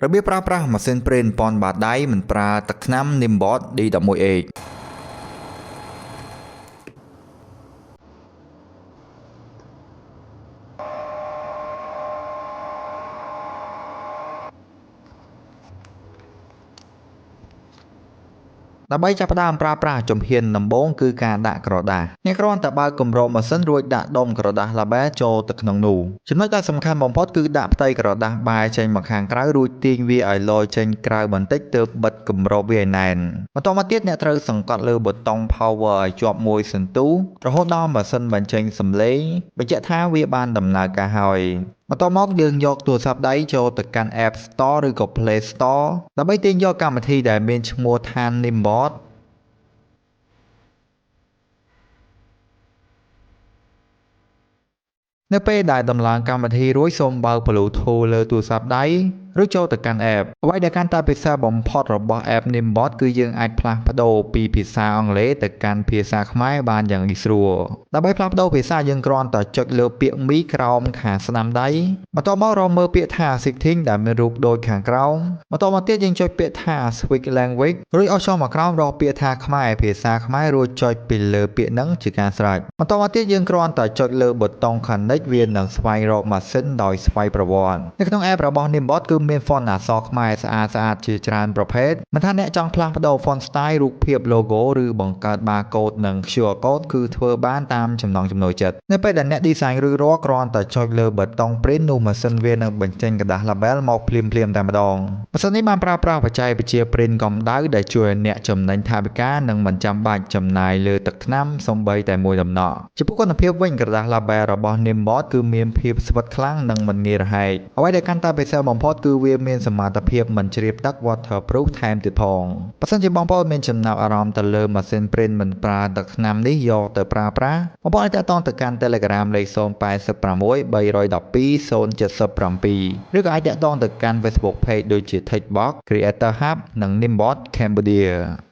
របៀបប្រើប្រាស់ម៉ាស៊ីន print ប៉ុនបាតដៃមិនប្រើទឹកថ្នាំ Nimbot D11H។ ដើម្បីចាប់ផ្ដើមប្រើប្រាស់ជំហានដំបូងគឺការដាក់ក្រដាសអ្នកគ្រាន់តែបើកគម្របម៉ាស៊ីនរួចដាក់ដុំក្រដាស label ចូលទៅក្នុងនោះចំណុចដែលសំខាន់បំផុតគឺដាក់ផ្ទៃក្រដាសបែរចេញមកខាងក្រៅរួចទាញវាឲ្យលយចេញក្រៅបន្តិចទើបបិទគម្របវាឲ្យណែនបន្តមកទៀតអ្នកត្រូវសង្កត់លើប៊ូតុង power ឲ្យជាប់មួយសន្ទុះរហូតដល់ម៉ាស៊ីនបញ្ចេញសំឡេងបញ្ជាក់ថាវាបានដំណើរការហើយបន្ទាប់មកយើងយកទូរស័ព្ទដៃចូលទៅកាន់ App Store ឬក៏ Play Store ដើម្បីទាញយកកម្មវិធីដែលមានឈ្មោះថា Nimbot។ នៅពេលដែលដំឡើងកម្មវិធីរួចសូមបើក Bluetooth លើទូរស័ព្ទដៃឬចូលទៅកាន់ App។ អ្វីដែលកាន់តែពិសេសបំផុតរបស់ App Nimbot គឺយើងអាចផ្លាស់ប្ដូរពីភាសាអង់គ្លេសទៅកាន់ភាសាខ្មែរបានយ៉ាងងាយស្រួលដើម្បីផ្លាស់ប្ដូរភាសាយើងគ្រាន់តែចុចលើពាក្យ Me ក្រោមខាងស្ដាំដៃបន្ទាប់មករកមើលពាក្យថា Setting ដែលមានរូបដូចខាងក្រោមបន្ទាប់មកទៀតយើងចុចពាក្យថា Switch Language រួចអូសចុះមកក្រោមរកពាក្យថាខ្មែរភាសាខ្មែររួចចុចពីលើពាក្យហ្នឹងជាការស្រេចបន្ទាប់មកទៀតយើងគ្រាន់តែចុចលើប៊ូតុង Connect វានឹងស្វែងរកម៉ាស៊ីនដោយស្វ័យប្រវត្តិនៅក្នុង App របស់ Nimbot គឺមាន font អក្សរខ្មែរស្អាតស្អាតជាច្រើនប្រភេទមិនថាអ្នកចង់ផ្លាស់ប្ដូរ font style រូបភាព logo ឬបង្កើត barcode និង QR code គឺធ្វើបានតាមចំណង់ចំណូលចិត្តនៅពេលដែលអ្នក design រួចរាល់គ្រាន់តែចុចលើប៊ូតុង print នោះម៉ាស៊ីនវានឹងបញ្ចេញក្រដាស label មកភ្លាមៗតែម្ដងម៉ាស៊ីននេះបានប្រើប្រាស់បច្ចេកវិទ្យា print កម្ដៅដែលជួយឲ្យអ្នកចំណេញថវិកានិងមិនចាំបាច់ចំណាយលើទឹកថ្នាំសូម្បីតែមួយតំណក់ចំពោះគុណភាពវិញក្រដាស label របស់ Nimbot គឺមានភាពស្វិតខ្លាំងនិងមិនងាយរហែកអ្វីដែលកាន់តែពិសេសបំផុតគឺវាមានសមត្ថភាពមិនជ្រាបទឹក waterproof ថែមទៀតផងបើសិនជាបងប្អូនមានចំណាប់អារម្មណ៍ទៅលើម៉ាស៊ីន print មិនប្រើទឹកថ្នាំនេះយកទៅប្រើប្រាស់បងប្អូនអាចទាក់ទងទៅកាន់ Telegram លេខ086 312 077ឬក៏អាចទាក់ទងទៅកាន់ Facebook Page ដូចជា Techbox, Creator Hub និង Nimbot Cambodia។